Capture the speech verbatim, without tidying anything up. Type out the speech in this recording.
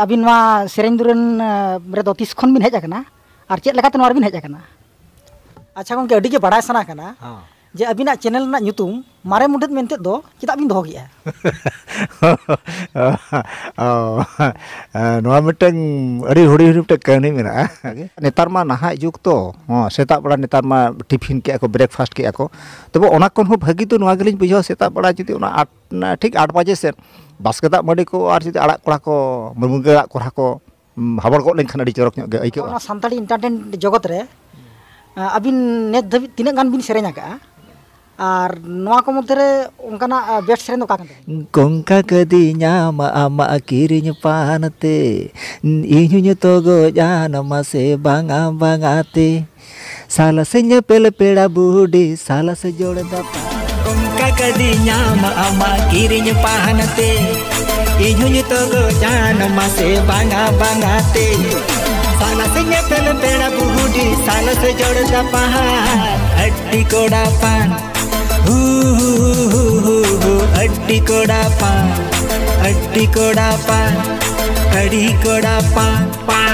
ᱟᱹᱵᱤᱱ ᱱᱚᱣᱟ ᱥᱮᱨᱮᱧ ᱫᱩᱨᱟᱹᱝ ᱨᱮᱫᱚ ᱛᱤᱥ ᱠᱷᱚᱱ ᱵᱤᱱ ᱦᱮᱡ ᱟᱠᱟᱱᱟ ᱟᱨ ᱪᱮᱫ ᱞᱮᱠᱟᱛᱮ ᱱᱚᱣᱟ ᱨᱮᱵᱤᱱ ᱦᱮᱡ ᱟᱠᱟᱱᱟ? ᱟᱪᱪᱷᱟ ᱜᱚᱢᱠᱮ, ᱟᱹᱰᱤ ᱜᱮ ᱵᱟᱲᱟᱭ ᱥᱟᱱᱟ ᱠᱟᱱᱟ ᱡᱮ ᱟᱹᱵᱤᱱᱟᱜ ᱪᱮᱱᱮᱞ ᱨᱮᱱᱟᱜ ᱧᱩᱛᱩᱢ ᱢᱟᱨᱮ ᱢᱩᱰᱟᱹᱫ ᱢᱮᱱᱛᱮ ᱫᱚ ᱪᱮᱫᱟᱜ ᱵᱤᱱ ᱫᱚᱦᱚ ᱠᱮᱜᱼᱟ? ᱚ, ᱱᱚᱣᱟ ᱢᱤᱫᱴᱟᱝ ᱟᱹᱰᱤ ᱦᱩᱰᱤᱧ ᱦᱩᱰᱤᱧ ᱢᱤᱫᱴᱟᱝ ᱠᱟᱹᱦᱱᱤ ᱢᱮᱱᱟᱜᱼᱟ᱾ ᱱᱮᱛᱟᱨ ᱢᱟ ᱱᱟᱦᱟᱜ ᱡᱩᱜᱽ ᱛᱚ, ᱦᱚᱸ, ᱥᱮᱛᱟᱜ ᱵᱮᱲᱟ ᱱᱮᱛᱟᱨ ᱢᱟ ᱴᱤᱯᱷᱤᱱ ᱠᱮᱜᱼᱟ ᱠᱚ, ᱵᱨᱮᱠᱯᱷᱟᱥᱴ ᱠᱮᱜᱼᱟ ᱠᱚ᱾ ᱛᱚᱵᱮ ᱚᱱᱟ ᱠᱷᱚᱱ ᱦᱚᱸ ᱵᱷᱟᱹᱜᱤ ᱫᱚ ᱱᱚᱣᱟ ᱜᱮᱞᱤᱧ ᱵᱩᱡᱷᱟᱹᱣᱟ, ᱥᱮᱛᱟᱜ ᱵᱮᱲᱟ ᱡᱩᱫᱤ ᱚᱱᱟ ᱟᱴ, ᱴᱷᱤᱠ ᱟᱴ ᱵᱟᱡᱮ ᱥᱮᱫ ᱵᱟᱥᱠᱮ ᱫᱟᱜ ᱢᱟᱹᱰᱤ ᱠᱚ ᱟᱨ ᱡᱩᱫᱤ ᱟᱲᱟᱜ ᱠᱚᱲᱟ ᱠᱚ, ᱢᱩᱱᱜᱟᱹ ᱟᱲᱟᱜ ᱠᱚᱲᱟ ᱠᱚ ᱦᱟᱵᱚᱲ ᱜᱚᱫ ᱞᱮᱱᱠᱷᱟᱱ ᱟᱹᱰᱤ ᱪᱚᱨᱚᱠ ᱧᱚᱜ ᱜᱮ ᱟᱹᱭᱠᱟᱹᱜᱼᱟ᱾ ᱱᱚᱣᱟ ᱥᱟᱱᱛᱟᱲᱤ ᱮᱱᱴᱟᱨᱴᱮᱱ ᱡᱚᱜᱚᱛ ᱨᱮ ᱟᱹᱵᱤᱱ ᱱᱤᱛ ᱫᱷᱟᱹᱵᱤᱡ ᱛᱤᱱᱟᱹᱜ ᱜᱟᱱ ᱵᱤᱱ ᱥᱮᱨᱮᱧ ᱟᱠᱟᱫᱼᱟ? ᱟᱨ ᱱᱚᱣᱟ ᱠᱚ ᱢᱚᱫᱽᱫᱷᱮ ᱨᱮ ᱚᱱᱠᱟᱱᱟᱜ ᱵᱮᱥᱴ ᱥᱮᱨᱮᱧ ᱫᱚ ᱚᱠᱟ ᱠᱟᱱ ᱛᱟᱵᱤᱱᱟ? ᱠᱚᱝᱠᱟ ᱠᱟᱹᱫᱤᱧᱟᱢ ᱟᱢᱟᱜ ᱠᱤᱨᱤᱧ ᱯᱟᱱ ᱛᱮ, ᱤᱧ ᱦᱚᱸᱧ ᱛᱚᱜᱚᱡ ᱟᱱ ᱢᱟᱥᱮ ᱵᱟᱝᱟ ᱵᱟᱝᱟ ᱛᱮ᱾ ᱥᱟᱞᱟ ᱥᱮ ᱧᱮᱯᱮᱞ ᱯᱮᱲᱟ ᱵᱩᱰᱤ, ᱥᱟᱞᱟ ᱥᱮ ᱡᱚᱲ ᱫᱟᱯᱟ᱾ ᱚᱱᱠᱟ ᱠᱟᱹᱫᱤᱧᱟᱢ ᱟᱢᱟᱜ ᱠᱤᱨᱤᱧ ᱯᱟᱱ ᱛᱮ, ᱤᱧ ᱦᱚᱸᱧ ᱛᱚᱜᱚᱡ ᱟᱱ ᱢᱟᱥᱮ ᱵᱟᱝᱟ ᱵᱟᱝᱟ ᱛᱮ᱾ ᱥᱟᱞᱟ ᱥᱮ ᱧᱮᱯᱮᱞ ᱯᱮᱲᱟ ᱵᱩᱰᱤ, ᱥᱟᱞᱟ ᱥᱮ ᱡᱚᱲ ᱫᱟᱯᱟ᱾ ᱟᱹᱰᱤ ᱠᱚᱲᱟ ᱯᱟᱱ, ᱦᱩ ᱦᱩ ᱦᱩ ᱦᱩ ᱦᱩ, ᱟᱹᱰᱤ ᱠᱚᱲᱟ ᱯᱟᱱ, ᱟᱹᱰᱤ ᱠᱚᱲᱟ ᱯᱟᱱ, ᱟᱹᱰᱤ ᱠᱚᱲᱟ ᱯᱟᱱ, ᱯᱟᱱ᱾